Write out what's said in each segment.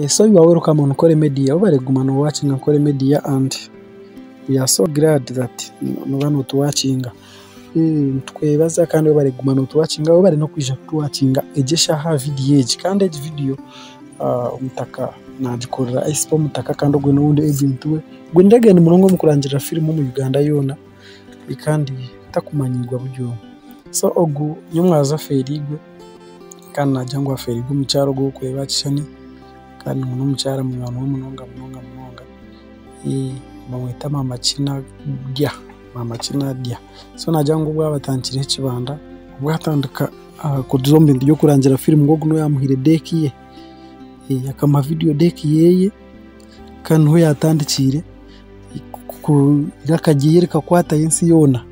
So you are welcome on Nkore Media. Webare kuguma nowakinga Nkore Media and we are so glad that noba notuwakinga. Nitukwebaza kandi webare kuguma notuwakinga, webare n'okwija kutuwakinga egi eshaaha aha vidiyo egi. Kandi egi vidiyo Omutaka nagikorera ICP Omutaka kandi ogwe n'owundi agent we. Ogwe ni legend munonga omu kurangirira firimu omu Uganda yoona kandi takumanyirwa buri omwe. So ogu nyomwazi afeereirwe kandi naagira ngu afeereirwe omukyara ogu orikureeba aha kishushani kandi ngu n'omukyara munywani we munonga munonga munonga. Nibamweta maama Kinadya, maama Kinadya. So naagira ngu obu abatandikireho ekibanda, obu atandika kuza omu bintu by'okurangira firimu ngu ogu niwe yaamuhaire deeki ye, akamuha vidiyo deeki ye kandi niho yaatandikiire eiraka rye rikakwatayo ensi yoona.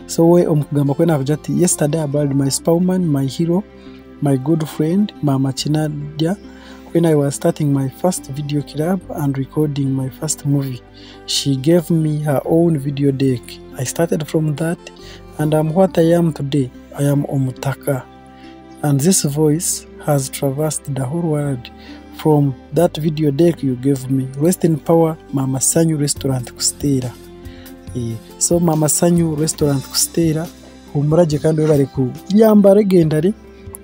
So we omu kugamba kwe naagira ati yesterday I buried my superwoman, my hero, my good friend maama Kinadya when I was starting my first video club and recording my first movie. She gave me her own video deck. I started from that and am what I am today. I am Omutaka. And this voice has traversed the whole world from that video deck you gave me. Rest in power, Mama Sanyu Restaurant Kustera. So Mama Sanyu Restaurant Kustera, humura gye kandi webare kuyamba legendary.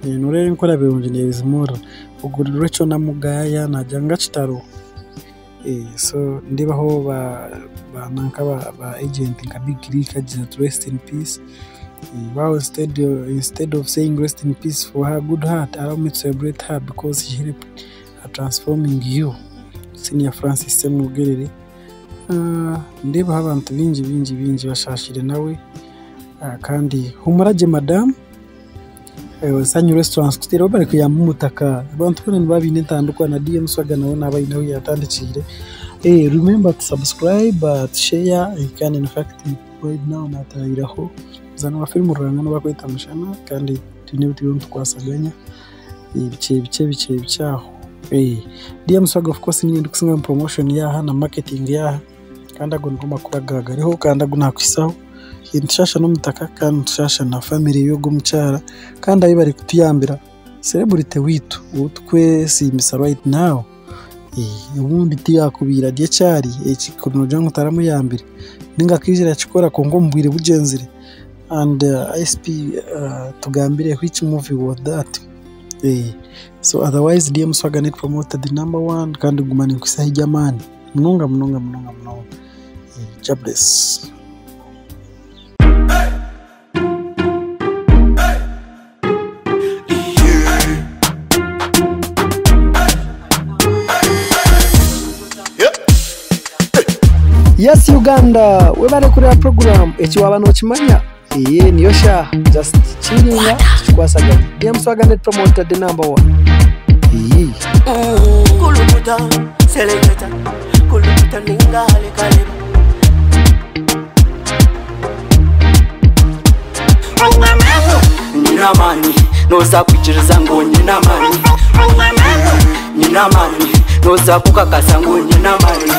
Noreeba enkora birungi nebizimuurira. Ogu ni Rachel Namugaya nagira ngu kitaro. So nindeebaho ba nanka ba agent nka Big Rick agira ati rest in peace. Wow instead of saying rest in peace for her good heart, allow me to celebrate her because she helped transforming you. Senior Francis Ssemwogerere. Nindeebaho abantu baingi baingi baingi bashaashire nawe kandi humura gye madamu. Sanyu restaurant kuteeraho bari kuyamba omutaka. Abantu boona nibaba baine entandikwa na DM Swaga nawe naaba aine ahu yaatandikiire. Remember to subscribe, to share kandi in fact right now naatahiraho muzaani wa firimu Ruranganwa barikweta Mushana kandi twine ebi turiyo nitukwasaganya bikye bikye bikye bikye aho. DM Swaga of course niinye ndikusinga omu promotion yaaha na marketing yaaha. Kandi ago nigo makuru agariho kandi agu naakuhitsaho. Nitushaasha n'omutaka kandi nitushaasha na famire y'ogwo omukyara kandi ahu bari kutuyambira celebrity waitu ou turikwesiimisa right now obundi tiyaakubaire ari eki ari eki noogira ngu taramuyambire nainga akaija akakikora kwonka omu bwire bugyenzire and ISP tugambire which movie was that? So otherwise DM Swaga ni promoter the number one kandi guma ninkuhitsaho eby'amaani munonga munonga munonga munonga. Jah bless. Yes Uganda webare kureba program eki waba nokimanya eye niyo shaaha just chillinga tukikwasaganya DM Swaga net promoter the number one eye. Kulukuta, seleketa, kulukuta ningale kaleba. Nyina amani, noza kwikiriza ngu nyina amani. Nyina amani, noza kukakasa ngu nyina amani.